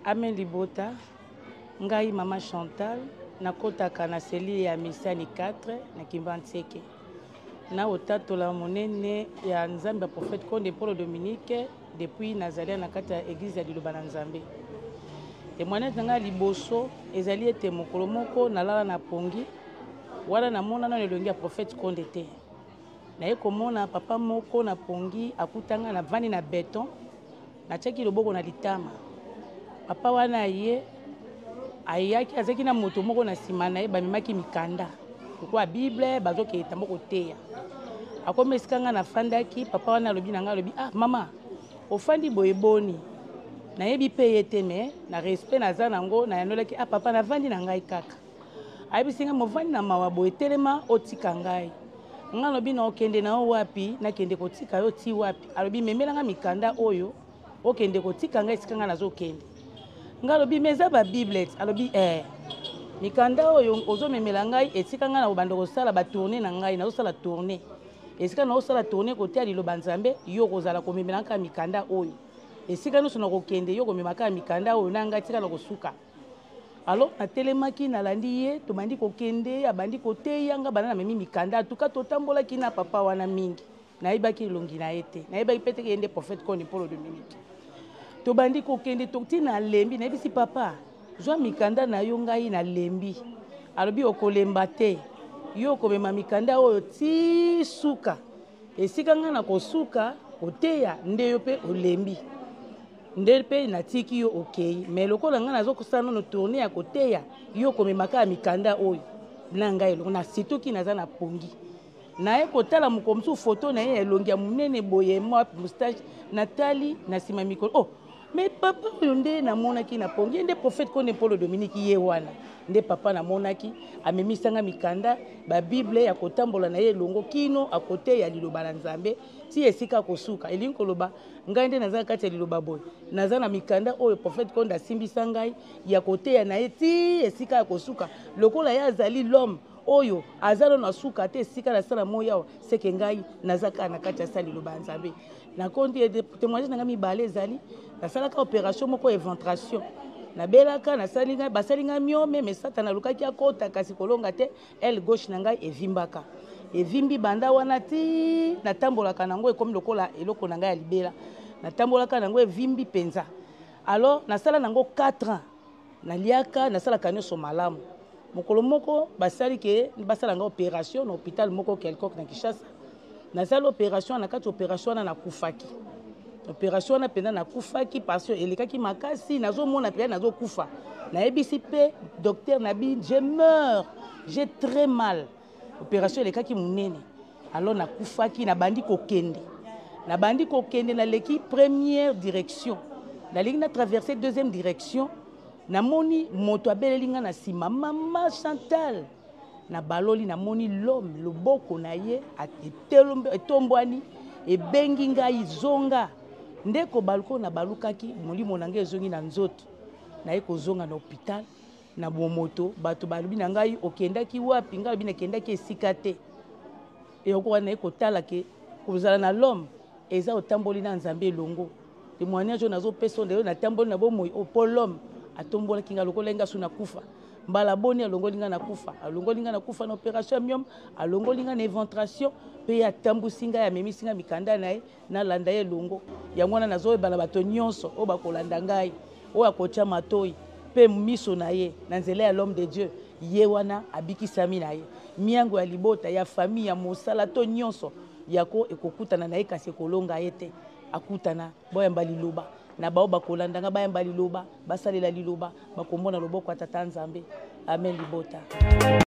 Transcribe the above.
Amen libota, ngai mama Chantal nakotaka na selile ya Misani 4 na Kimbanseke. Na otatola monene ya Nzambe ya prophète Konde Mpolo Dominique depuis nazali na kati ya eglise ya liloba na Nzambe. Témoignage na ngai ya liboso ezali ete mokolo moko nalala na pongi wana namona nano elongi ya prophète Konde te. Naye komona papa moko na pongi akuta ngai navandi na beton Natiaki loboko na litama. Papa wana aye, ayaki azalaki na moto moko na nsima na ye, bamemaki mikanda lokola Bible, bazokende ntango koteya. Akomi esika ngai nafandaki, papa wana alobi na ngai, alobi ah mama, ofandi boye boni? Nayebi mpe ye te me na respect naza nango nayanolaki ah papa navandi na ngai kaka. Ayebisi ngai movandi na mawa boye telema otika ngai. Ngai alobi na okende na yo wapi? Nakende kotika yo ti wapi? Alobi memela ngai mikanda oyo okende kotika ngai esika ngai nazokende. Ngai alobi mais eza ba bible. Alobi eh mikanda oyo ozomemela ngai esika ngai nakobanda kosala ba tournée na ngai, nazosala tournée. Esika nazosala tournée koteya liloba Nzambe, yo okozala komemela ngai mikanda oyo. Esika nyonso nakokende yo okomema kaka mikanda oyo na ngai tika nakosuka. Alors natelemaki nalandi ye, tobandi kokende, abandi koteya nga banda namemi mikanda. En tout cas totambolaki na papa wana mingi, nayebaki elongi na ye te, nayebaki mpe te ye nde prophète Koni Mpolo Dominique. Tobandi kokende ti nalembi, nayebisi papa zwa mikanda na yo ngai nalembi. Alobi okolemba te, yo okomema mikanda oyo ti suka esika ngai nakosuka koteya nde yo mpe olembi nde mpe natiki yo okei me lokola ngai nazokosala nano tourne ya koteya yo okomema kaka mikanda oyo na ngai elongo na situki naza na pongi naye kotala mokolo mosusu foto na ye ya elongi ya monene boye mwa moustache natali na nsima mikolo oh me papa oyo nde namonaki na pongi ye nde prophète Konde Mpolo Dominique ye wana nde papa namonaki amemisanga mikanda babible ya kotambola na ye elongo kino akoteya liloba na Nzambe ti esika akosuka. Elingi koloba ngai nde naza kati ya liloba boye, naza na mikanda oyo prophète Konde asimbisa ngai ya koteya na ye ti esika ya kosuka. Lokola ye azali l'homme oyo aza nano asuka te esika nasala moi awa, seke ngai naza kaka na kati ya sala liloba ya Nzambe. Nakondi témoignage na ngai mibale ezali nasalaka opération moko éventration nabelaka nasali ngai basali ngai myome me satana alukaki akota kasi kolonga te aile gauche na ngai evimbaka evimbi banda wana ti natambolaka na yango ekomi lokola eloko na ngai ya libela natambolaka na yango evimbi mpenza alors nasala na yango 4 ans naliaka nasalaka nyonso malamu mokolo moko basali ke basala ngai opération na hôpital moko quelconque na Kinshasa nasali opération na kati opération wana nakufaki opération wana mpenza nakufaki parce que elekaki makasi nazomona mpenza nazokufa nayebisi mpe docteur na bi je meurs j'ai très mal opération elekaki monene alors nakufaki nabandi kokende nabandi kokende naleki première direction nalingi na traverse deuxième direction namoni moto abeleli ngai na nsima mama Chantal nabaloli namoni l'homme loboko na ye etombwani ebengi ngai zonga nde kobaluka oyo nabalukaki molimo na ngai ezongi na nzoto naye kozonga na hôpital na bomoto bato balobi na ngai okendaki wapi ngai alobi nakendaki esika te eloko wana naye kotala ke kozala na l'homme eza otamboli na nzambe elongo témoignage oyo nazopesa oyo lelo natamboli na bomoi oyo mpo l'homme atombolaki ngai lokola ngai su nakufa mbala boni alongoli ngai na kufa alongoli ngai na kufa na opération ya myome alongoli ngai na éventration mpe ye atambusi ngai amemisi ngai mikanda na ye nalanda ye elongo yango wana nazoyeba na bato nyonso oyo bakolanda ngai oyo akotya matoi mpe miso na ye na nzela ya l'homme de Dieu ye wana abikisami na ye miango ya libota ya famille ya mosala to nyonso yako ekokutana na ye kasi ekolonga ye te akutana boyamba liloba na bao bakolanda nga bayamba liloba basalela liloba bakomona loboko ya tata Nzambe amen libota.